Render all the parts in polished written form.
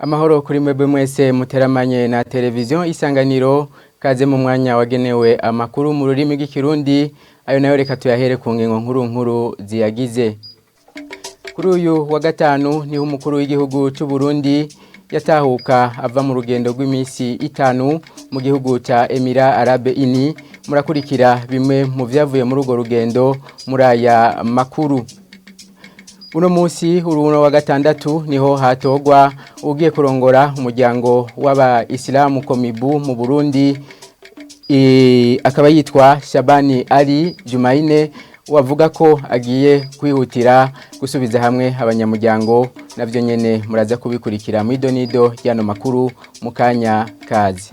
Amahoro kuri mwebwe mwese muteramanye na televiziyo Isanganiro, kaze mu mwanya wagenewe amakuru mu rurimi rw'ikirundi. Ayo nayo reka tuyahere ku ngingo nkuru nkuru ziyagize. Kuri uyu wa gatanu niho umukuru w'igihugu cy'u Burundi yatahuka ava mu rugendo rw'iminsi 5 mu gihugu ca Emira Arabe Ini. Murakurikira bimwe mu vyavuye muri urwo rugendo muri aya makuru. Uno munsi uruno wa gatandatu niho hatogwa ugiye kurongora umuryango w'aba Islamu Komibu mu Burundi, akaba yitwa Shabani Ali Jumaine, wavuga ko agiye kwihutira gusubiza hamwe abanyamuryango. Navyo nyene muraza kubikurikira mu idonido y'ano makuru mu kanya kazi.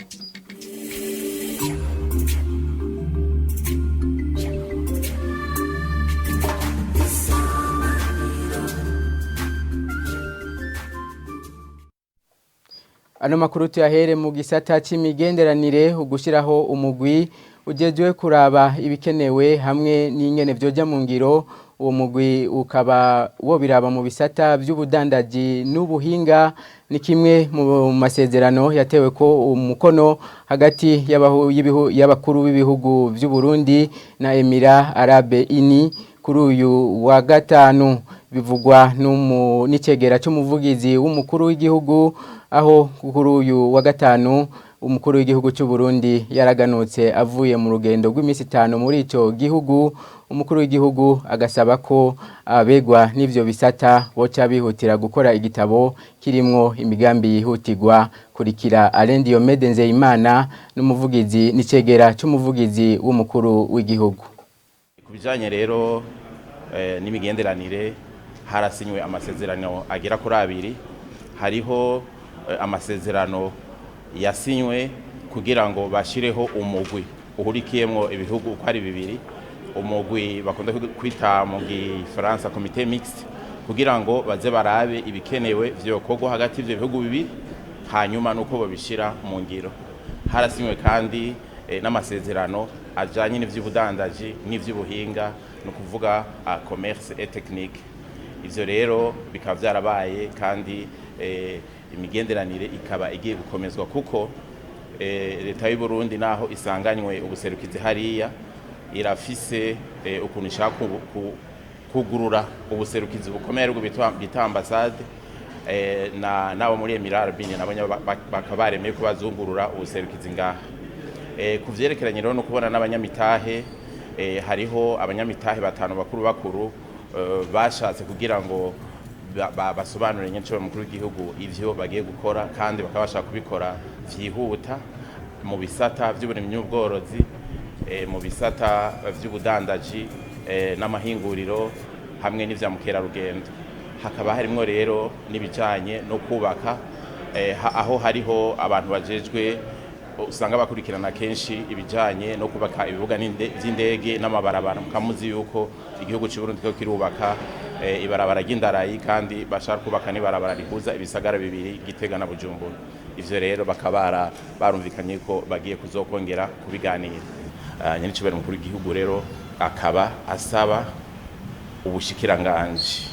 Ano makuru tuyahere mu gisata c'imigenderanire. Ugushiraho umugwi ujejwe kuraba ibikenewe hamwe n'ingene vyoja mu ngiro, uwo mugwi ukaba wo biraba mu bisata by'ubudandaji n'ubuhinga, ni kimwe mu masezerano yatewe ko umukono hagati y'abakuru b'ibihugu by'u Burundi na Emira Arabe Ini kuri uyu wa gatanu. Bivugwa n'icegera cy'umuvugizi w'umukuru w'igihugu, aho kuri uyu wa gatanu umukuru w'igihugu cy'u Burundi yaraganutse avuye mu rugendo rw'iminsi 5 muri ico gihugu. Umukuru w'igihugu agasaba ko abegwa n'ivyo bisata boca bihutira gukora igitabo kirimwo imigambi yihutirwa. Kurikira Alain Diomede Nzeyimana n'umuvugizi n'icegera cy'umuvugizi w'umukuru w'igihugu. Ku bijanye rero n'imigenderanire, harasinywe amasezerano agera kuri abiri. Hariho amasezerano yasinywe kugira ngo bashireho umugwi uhurikiyemwo ibihugu uko ari bibiri, umugwi bakunda kwita mu gifaransa comité mixte, kugira ngo baze barabe ibikenewe vyokorwa hagati y'ivyo bihugu bibiri, hanyuma nuko babishira mu ngiro. Harasinywe kandi n'amasezerano ajanye n'ivy'ubudandaji n'ivy'ubuhinga, ni ukuvuga commerce et technique. Ivyo rero bikaba vyarabaye, kandi imigenderanire ikaba igiye gukomezwa, kuko leta y'u Burundi, naho isanganywe ubuserukizi hariya, irafise ukuntu ishaka kugurura ubuserukizi bukomeye, aribwo bita ambassade, na nabo muri Emirats Arabes Unis nabo bakaba baremeye ko bazungurura ubuserukizi ngaha. Ku vyerekeranye rero no kubona n'abanyamitahe, hariho abanyamitahe batanu bakuru bakuru bashatse kugira ngo basobanurire nyencuro mukuru w'igihugu ivyo bagiye gukora, kandi bakaba bashaka kubikora vyihuta mu bisata vy'uburimyi n'ubworozi, mu bisata vy'ubudandaji n'amahinguriro hamwe n'ivya mukerarugendo. Hakaba harimwo rero n'ibijanye no kubaka, aho hariho abantu bajejwe usanga bakurikirana kenshi ibijanye no kubaka ibibuga vy'indege n'amabarabara. Mukamuzi yuko igihugu cy'u Burundi ko kirubaka ibarabara ry'indarayi, kandi bashaka kubaka n'ibarabara rihuza ibisagara bibiri, Gitega na Bujumbura. Ivyo rero bakaba barumvikanye ko bagiye kuzokongera kubiganira. Nyenicubahiro mukuru w'igihugu rero akaba asaba ubushikiranganji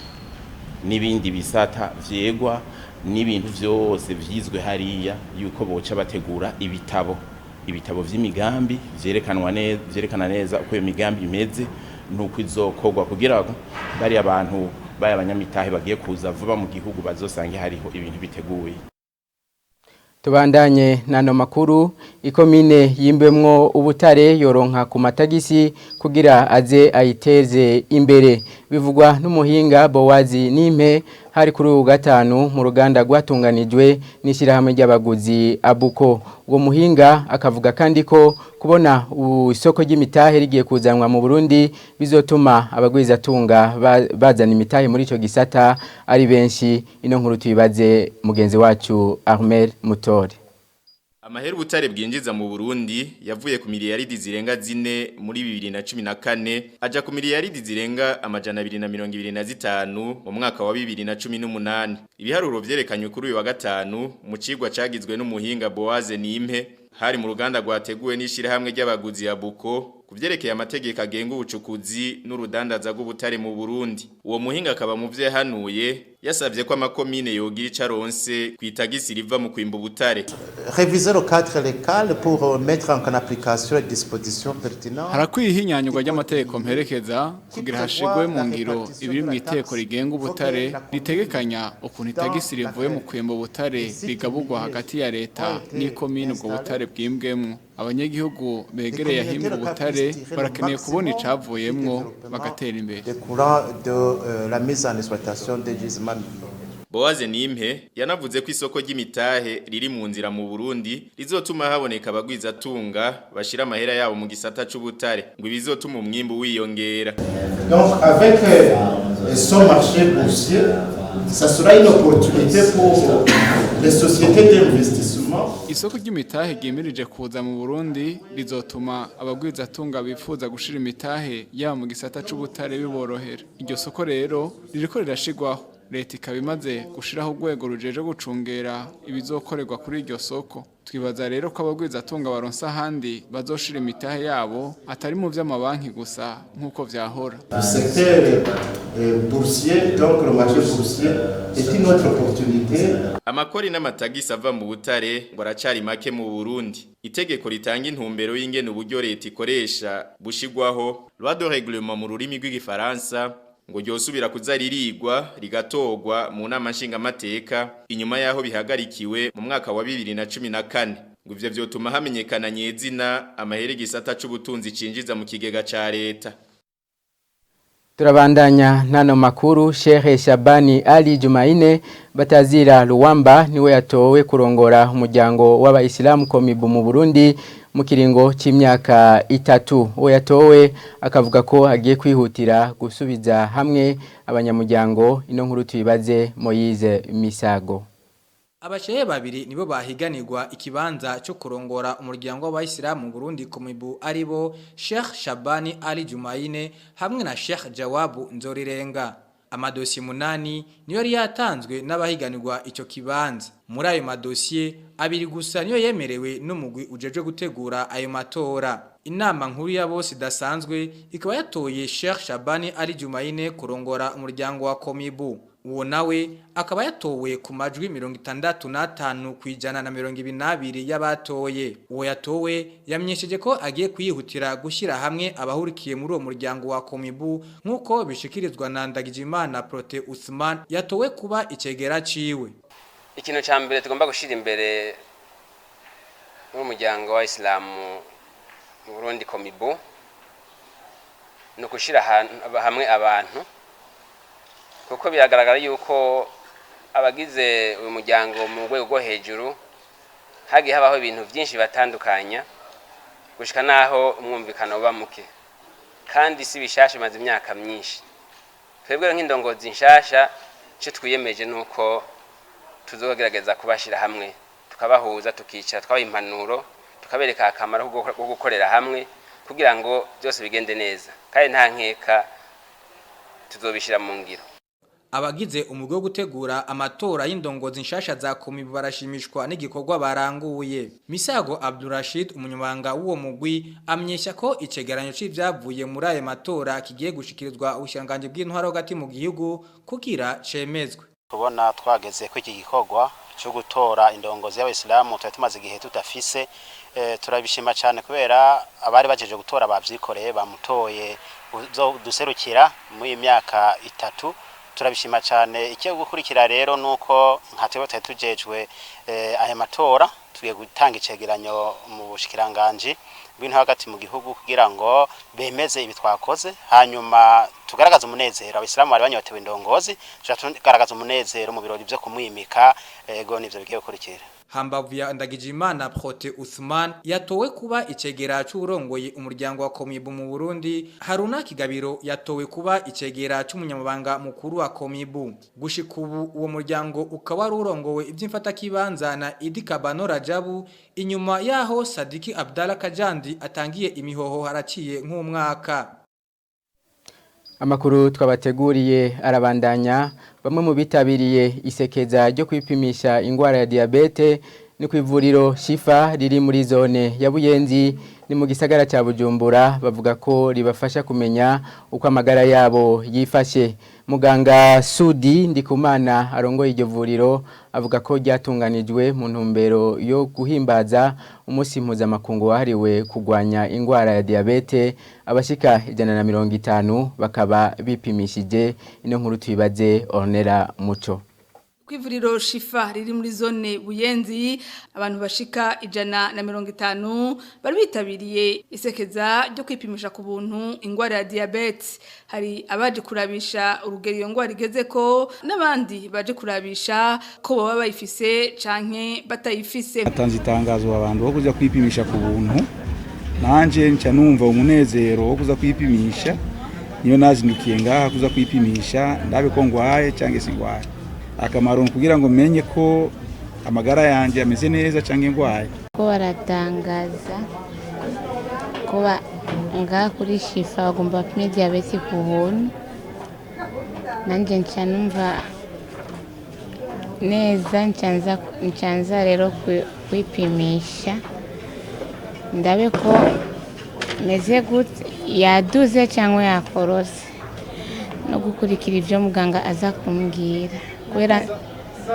n'ibindi bisata vyegwa n'ibintu vyose vyizwe hariya yuko boca bategura ibitabo vy'imigambi vyerekanwa neza, vyerekana neza uko iyo migambi imeze nuko izokorwa, kugira ngo bari abantu baya abanyamitahe bagiye kuza vuba mu gihugu bazosange hariho ibintu biteguye. Tubandanye nano makuru. Ikomine yimbemwo ubutare yoronka ku matagisi kugira aze ayiteze imbere, bivugwa n'umuhinga Bowazi Nimpe. Hari kuri uyu gatanu mu ruganda rwatunganijwe n'ishyirahamwe ry'abaguzi Abuko. Uwo muhinga akavuga kandi ko kubona isoko ry'imitahe rigiye kuzanwa mu Burundi bizotuma abagwizatunga bazana imitahe muri ico gisata ari benshi. Ino nkuru tuyibaze mugenzi wacu Armel Mutore. Amahera ubutare bwinjiza mu Burundi yavuye ku miliyaridi zirenga 4 muri 2014 aja ku miliyaridi zirenga 225 mu mwaka wa 2018. Ibiharuro vyerekanywe kuri uyu wa gatanu mu cigwa cagizwe n'umuhinga Boaze Nimpe, hari mu ruganda rwateguwe n'ishirahamwe ry'abaguzi ya Buko kuvyerekeye amategeko agenga ubucukuzi n'urudandaza rw'ubutare mu Burundi. Uwo muhinga akaba mu vyo yahanuye Yasavye ko amakomine yogira icaronse kwitagisi riva mu kwimba ubutare. Réviser le cadre légal pour mettre en application les dispositions pertinentes. Harakwiye ihinyanyurwa ry'amategeko mperekeza kugira hashigwe mu ngiro ibiri mu iteko rigenga ubutare ritegekanya ukuntu itagisi rivuye mu kwimba ubutare rigaburwa hagati ya leta n'ikomine ubwo butare bwimbwemwo. Abanyagihugu begereye ahimbwa ubutare barakeneye kubona icavuyemwo bagatera imbere. Boaze Nimpe yanavuze ko isoko ry'imitahe riri mu nzira mu Burundi rizotuma haboneka abagwizatunga bashira amahera yabo mu gisata c'ubutare ngo ibizotuma umwimbu wiyongera. Donc avec son marché boursier, ça sera une opportunité pour les sociétés d'investissement. Isoko ry'imitahe ryimirije kuza mu Burundi rizotuma abagwizatunga bifuza gushira imitahe yaba mu gisata c'ubutare biborohera. Iryo soko rero ririko rirashigwaho. Leta ikaba imaze gushiraho urwego rujeje gucungera ibizokorerwa kuri iryo soko. Twibaza rero ko abagwizatunga baronsa ahandi bazoshira imitahe yabo atari mu vy'amabanki gusa nk'uko vyahora. Le secteur boursier, donc le marché boursier, est une autre opportunité. Amakori n'amatagisi ava mu butare ngo aracari make mu Burundi. Itegeko ritanga intumbero y'ingene uburyo leta ikoresha bushigwaho, loi de règlement mu rurimi rw'igifaransa, ngo ryosubira kuza ririgwa rigatorwa mu nama nshingamateka inyuma yaho bihagarikiwe mu mwaka wa 2014. Ngo ivyo vyotuma hamenyekana nyezina amahera igisata c'ubutunzi cinjiza mu kigega ca leta. Turabandanya nano makuru. Sheikh Shabani Ali Jumaine Batazira Luwamba niwe yatowe kurongora umuryango w'abayisilamu Komibu mu Burundi mu kiringo c'imyaka 3. Uwo yatowe akavuga ko agiye kwihutira gusubiza hamwe abanyamuryango. Ino nkuru tuyibaze Moyize Misago. Abashehe babiri nibo bahiganirwa ikibanza cyo kurongora umuryango w'abayisilamu mu Burundi Komibu, aribo Sheikh Shabani Ali Jumaine hamwe na Sheikh Jawabu Nzorirenga. Amadosiye 8 niyo yari yatanzwe n'abahiganirwa ico kibanza. Muri ayo madosiye abiri gusa niyo yemerewe n'umugwi ujeje gutegura ayo matora. Inama nkuru ya bose idasanzwe ikaba yatoye Sheikh Shabani Ali Jumaine kurongora umuryango wa Komibu. Uwo nawe akaba yatowe ku majwi 65 kwijana na 22 y'abatoye. Uwo yatowe yamenyesheje ko agiye kwihutira gushyira hamwe abahurikiye muri uwo muryango wa Komibu, nk'uko bishikirizwa na Ndagijimana Prote Usman yatowe kuba icegera ciwe. Ikintu ca mbere tugomba gushira imbere muri umuryango wa Islamu mu Burundi Komibu ni ugushira hamwe abantu, kuko biragaragara yuko abagize uyu muryango mu rwego rwo hejuru hagiye habaho ibintu byinshi batandukanya gushika naho umwumvikano uba muke, kandi si bishasha bimaze imyaka myinshi. Twebwe nk'indongozi nshasha icyo twiyemeje nuko tuzogerageza kubashira hamwe, tukabahuza, tukicara, twabaha impanuro, tukabereka akamaro ko gukorera hamwe kugira ngo byose bigende neza, kandi nta nkeka tuzobishira mu ngiro. Abagize umugwi wo gutegura amatora y'indongozi nshasha za Komibu barashimishwa n'igikorwa baranguye. Misago Abdurashid, umunyamabanga w'uwo mugwi, amenyesha ko icegeranyo c'ivyavuye muri ayo matora kigiye gushikirizwa ubushikiranganji bw'intwaro hagati mu gihugu kugira cemezwe. Kubona twageze ko iki gikorwa cyo gutora indongozi y'abayisilamu twari tumaze igihe tudafise, turabishima cyane kubera abari bajeje gutora bavyikoreye, bamutoye duserukira muri iyi myaka 3. Turabishima cyane. Ikiye gukurikira rero nuko nka twebwe twari tujejwe aya matora, tugiye gutanga icegeranyo mu bushikiranganji bw'intwaro hagati mu gihugu kugira ngo bemeze ibi twakoze, hanyuma tugaragaza umunezero. Abayisilamu bari banyotewe indongozi, tugaragaza umunezero mu birori byo kumwimika. Ego nivyo bigiye gukurikira. Hambavu ya Ndagijimana Prote Usman yatowe kuba icegera c'urongoye umuryango wa Komibu mu Burundi. Haruna Kigabiro yatowe kuba icegera c'umunyamabanga mukuru wa Komibu. Gushika ubu uwo muryango ukaba warurongowe ivy'imfata kibanza na Idi Kabano Rajabu, inyuma yaho Sadiki Abdallah Kajandi atangiye imihoho haraciye nk'umwaka. Amakuru twabateguriye arabandanya. Bamwe mu bitabiriye isekeza ryo kwipimisha ingwara ya diabete Ni ku ivuriro Shifa riri muri zone ya Buyenzi, ni mu gisagara cya Bujumbura. Bavuga ko ribafasha kumenya uko amagara yabo yifashe. Muganga Sudi Ndikumana arongoye iryo vuriro avuga ko ryatunganijwe mu ntumbero yo guhimbaza umunsi mpuzamakungu wahariwe kurwanya indwara ya diabete. Abashika 150 bakaba bipimishije. Ino nkuru tuyibaze Ornera Muco. Kw'ivuriro Shifa riri muri zone Buyenzi, abantu bashika 150 bari bitabiriye isekeza ryo kwipimisha ku buntu ingwara ya diabete. Hari abaje kurabisha urugero iyo ngwara igeze ko, n'abandi baje kurabisha ko baba bayifise canke batayifise. Atanze itangazo abantu bo kuza kwipimisha ku buntu, nanje nca numva umunezero wo kuza kwipimisha. Niyo nazindukiye ngaha kuza kwipimisha, ndabe ko ngwaye cyangwa singwaye. Akamaro kugira ngo menye ko amagara yanjye ameze neza cyangwa ingwaye. Ko baratangaza ko ngaha kuri Shifa bagomba bapime diyabete ku buntu, nanjye nca numva neza, nca nza rero kwipimisha ndabe ko meze gute, yaduze cyangwa yakorose, no gukurikira ibyo muganga aza kumbwira kubera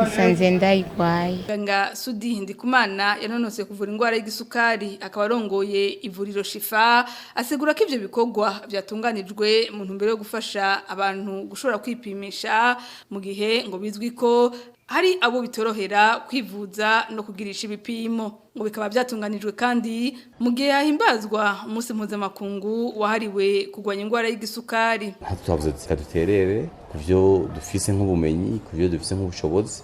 nsanze ndayigwaye. Muganga Sudi Ndikumana yanonose kuvura indwara y'igisukari, akaba arongoye ivuriro Shifa, asigura ko ivyo bikorwa byatunganijwe mu ntumbero yo gufasha abantu gushobora kwipimisha, mu gihe ngo bizwi ko hari abo bitorohera kwivuza no kugirisha ibipimo. Ngo bikaba byatunganijwe kandi mu gihe hahimbazwa umunsi mpuzamakungu wahariwe kurwanya indwara y'igisukari. Twavuze tuti duterere ku byo dufise nk'ubumenyi, ku byo dufise nk'ubushobozi.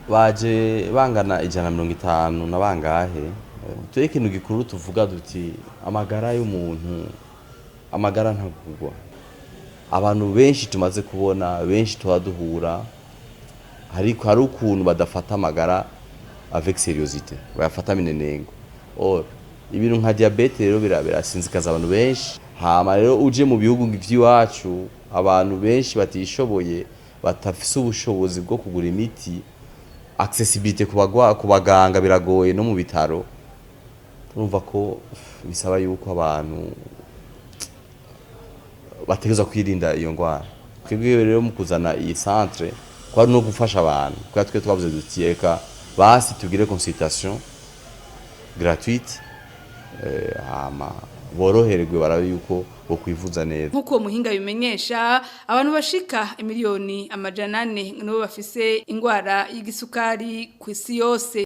Baje bangana 150 na bangahe. Tuye ikintu gikuru tuvuga duti amagara y'umuntu, amagara ntagurwa. Abantu benshi tumaze kubona, benshi tuba duhura, ariko hari ukuntu badafata amagara avec sériosité, bayafata minenengo. Or ibintu nka diabète rero birasinzikaza abantu benshi. Hama rero uje mu bihugu vy'iwacu, abantu benshi batishoboye, batafise ubushobozi bwo kugura imiti, accessibilité ku baganga biragoye no mu bitaro. Urumva ko bisaba yuko abantu bategerezwa kwirinda iyo ndwara. Twebwe rero mu kuzana iyi centre kwari no gufasha abantu, kubera twe twavuze duti reka basi tugire consultation gratuite, hama borohererwe, barabe yuko bo kwivuza neza. Nk'uko uwo muhinga bimenyesha, abantu bashika 400,000,000 nibo bafise ingwara y'igisukari ku isi yose.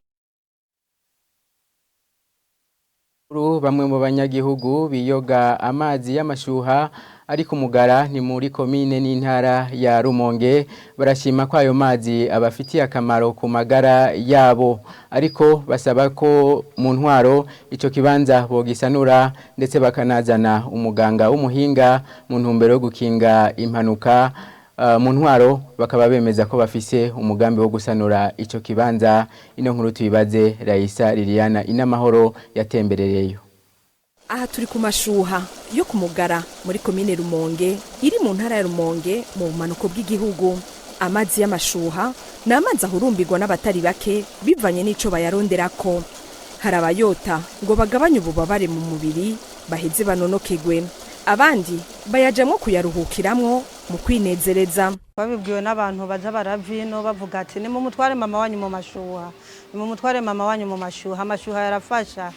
Bamwe mu banyagihugu biyoga amazi y'amashuha ari ku Mugara, ni muri komine n'intara ya Rumonge, barashima ko ayo mazi abafitiye akamaro ku magara yabo, ariko basaba ko mu ntwaro ico kibanza bogisanura, ndetse bakanazana umuganga w'umuhinga mu ntumbero yo gukinga impanuka. Mu ntwaro bakaba bemeza ko bafise umugambi wo gusanura ico kibanza. Ino nkuru tuyibaze Raisa Liliana Inamahoro yatemberereyo. Aha turi ku mashuha yo ku Mugara muri komine Rumonge, iri mu ntara ya Rumonge mu bumanuko bw'igihugu. Amazi y'amashuha ni amazi ahurumbirwa n'abatari bake bivanye n'ico bayaronderako. Hari abayota ngo bagabanye ububabare mu mubiri baheze banonokegwe, abandi bayajamwo kuyaruhukiramwo mu kwinezereza. Babibwiwe n'abantu baza baravino bavuga ati: "Nimumutware mama wanyu mu mashuha, nimumutware mama wanyu mu mashuha, amashuha yarafasha,"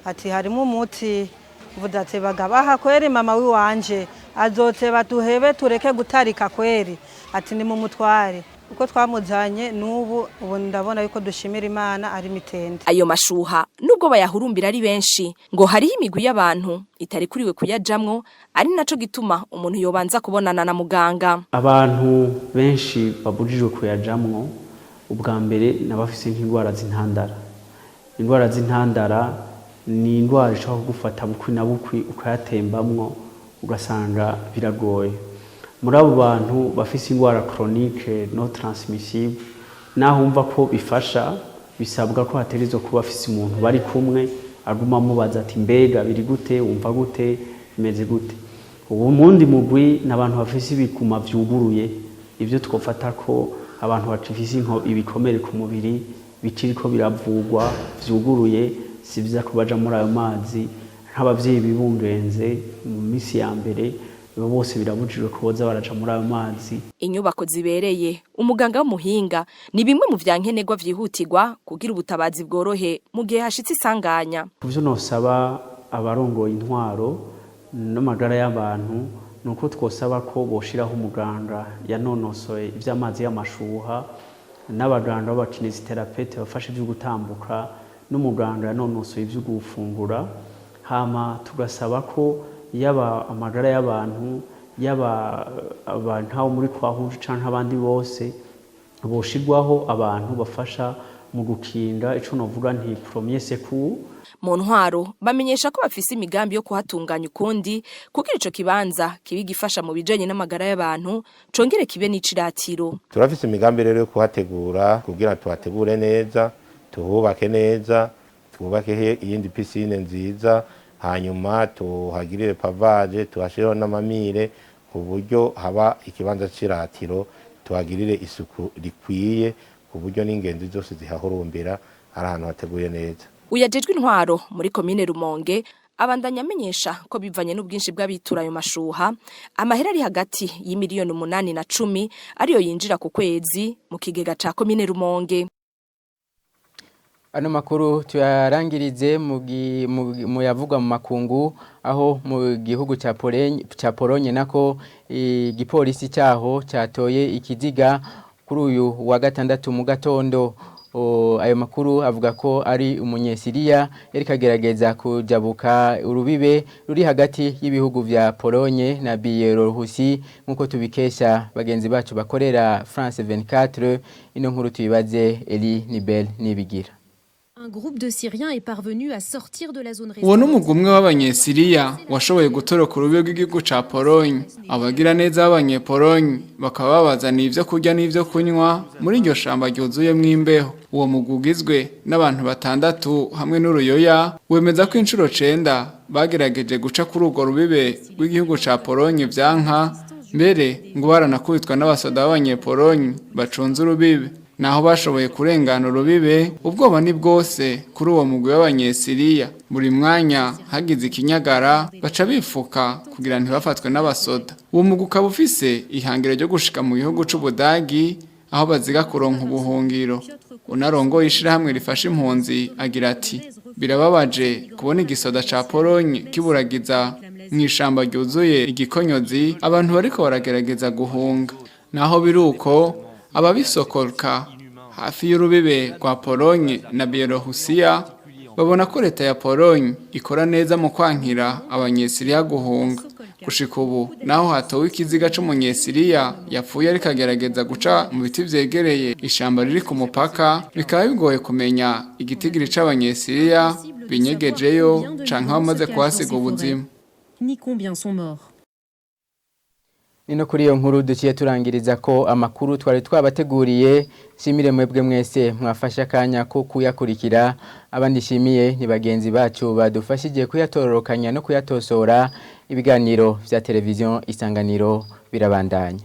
ati harimo umuti. Mvuga ati bagabaha kweri, mama wiwanje azoteba tuhebe tureke gutarika kweri, ati nimumutware. Uko twamuzanye n'ubu ubu ndabona yuko dushimira Imana ari mitende. Ayo mashuha nubwo bayahurumbira ari benshi, ngo hariho imigwi y'abantu itarikuriwe kuyajamwo, ari naco gituma umuntu yobanza kubonana na muganga. Abantu benshi babujijwe kuyajamwo, ubwa mbere n'abafise nk'indwara z'intandara. Indwara z'intandara ni indwara ishobora kugufata bukwi na bukwi ukayatembamwo, ugasanga biragoye. Muri abo bantu bafise indwara chronique non transmissible, naho wumva ko bifasha, bisabwa ko hategerezwa kuba afise umuntu bari kumwe aguma amubaza ati: "Mbega biri gute? Wumva gute? Bimeze gute?" Ubu mundi mugwi ni abantu bafise ibiguma vyuguruye, ivyo twofata ko abantu bafise ibikomere ku mubiri. bikiriko biravugwa vyuguruye, si vyiza ko baja muri ayo mazi. Nk'abavyeyi bibungenze mu minsi ya mbere, bose birabujijwe ko boza baraja muri ayo mazi. Inyubako zibereye, umuganga w'umuhinga ni bimwe mu vyankenerwa vyihutirwa kugira ubutabazi bworohe mu gihe hashitse isanganya. Ku vyo nosaba abarongoye intwaro n'amagara y'abantu, ni uko twosaba ko boshiraho umuganga yanonosoye ivy'amazi y'amashuha, n'abaganga b'abakinésithérapeutes bafasha ivyo gutambuka, n'umuganga yanonosoye ivyo gufungura. Hama tugasaba ko yaba amagara y'abantu, yaba abantu abo muri Croix-Rouge canke abandi bose, boshirwaho abantu bafasha mu gukinga ico novuga nti premier secours. Mu ntwaro bamenyesha ko bafise imigambi yo kuhatunganya ukundi kugira ico kibanza kibe gifasha mu bijanye n'amagara y'abantu, congere kibe n'iciratiro. Turafise imigambi rero yo kuhategura kugira tuhategure neza, tuhubake neza, twubake iyindi piscine nziza, hanyuma tuhagirire pavage, tuhashireho n'amamire ku buryo haba ikibanza c'iratiro, tuhagirire isuku rikwiye ku buryo n'ingenzi zose zihahurumbira ari ahantu hateguye neza. Uyajejwe intwaro muri komine Rumonge abandanya amenyesha ko bivanye n'ubwinshi bw'abitura ayo mashuha, amahera ari hagati y'imiliyoni 8 na 10 ariyo yinjira ku kwezi mu kigega ca komine Rumonge. Ano makuru tuyarangirize mu yavugwa mu makungu, aho mu gihugu ca Pologne nako igipolisi cyaho cyatoye ikiziga kuri uyu wa gatandatu mu gatondo. Ayo makuru avuga ko ari umunyesiriya yari kagerageza kujabuka urubibe ruri hagati y'ibihugu vya Pologne na Bielorusi, nkuko tubikesha bagenzi bacu bakorera France 24. Ino nkuru tuyibaze Eli Nibel Nibigira. Un groupe de Syriens est parvenu à sortir de la zone. Uwo n'umugwi umwe w'abanyesiriya washoboye gutoroka urubibe rw'igihugu ca Pologne. Abagira neza b'abanyepolonye bakaba babazaniye ivyo kurya n'ivyo kunywa muri iryo shamba ryuzuyemwo imbeho. Uwo mugwi ugizwe n'abantu batandatu hamwe n'uruyoya wemeza ko inshuro 9 bagerageje guca kuri urwo rubibe rw'igihugu ca Pologne vyanka, mbere ngo baranakubitwa n'abasoda b'abanyepolonye bacunze urubibe. Naho bashoboye kurengana urubibe, ubwoba ni bwose kuri uwo mugwi w'abanyesiriya. Buri mwanya hagize ikinyagara baca bifuka kugira ntibafatwe n'abasoda. Uwo mugwi ukaba ufise ihangiro ryo gushika mu gihugu c'Ubudagi, aho baziga kuronka ubuhungiro. Unarongoye ishirahamwe rifasha impunzi agira ati: "Birababaje kubona igisoda ca Pologne kiburagiza mw'ishamba ryuzuye igikonyozi abantu bariko baragerageza guhunga." Naho biruko, ababisokolka hafi y'urubibe rwa Pologne na Bielorusiya babona ko leta ya Pologne ikora neza mu kwankira abanyesiriya guhunga. Gushika ubu, naho hatowe ikiziga c'umunyesiriya yapfuye ariko agerageza guca mu biti vyegereye ishamba riri ku mupaka, bikaba bigoye kumenya igitigiri c'abanyesiriya binyegejeyo canke bamaze kuhasiga ubuzima. Ni combien sont morts. Nino kuri iyo nkuru duciye turangiriza ko amakuru twari twabateguriye. Shimire mwebwe mwese mwafashe akanya ko kuyakurikira. Abandi shimiye ni bagenzi bacu badufashije kuyatororokanya no kuyatosora. Ibiganiro vya televiziyo Isanganiro birabandanya.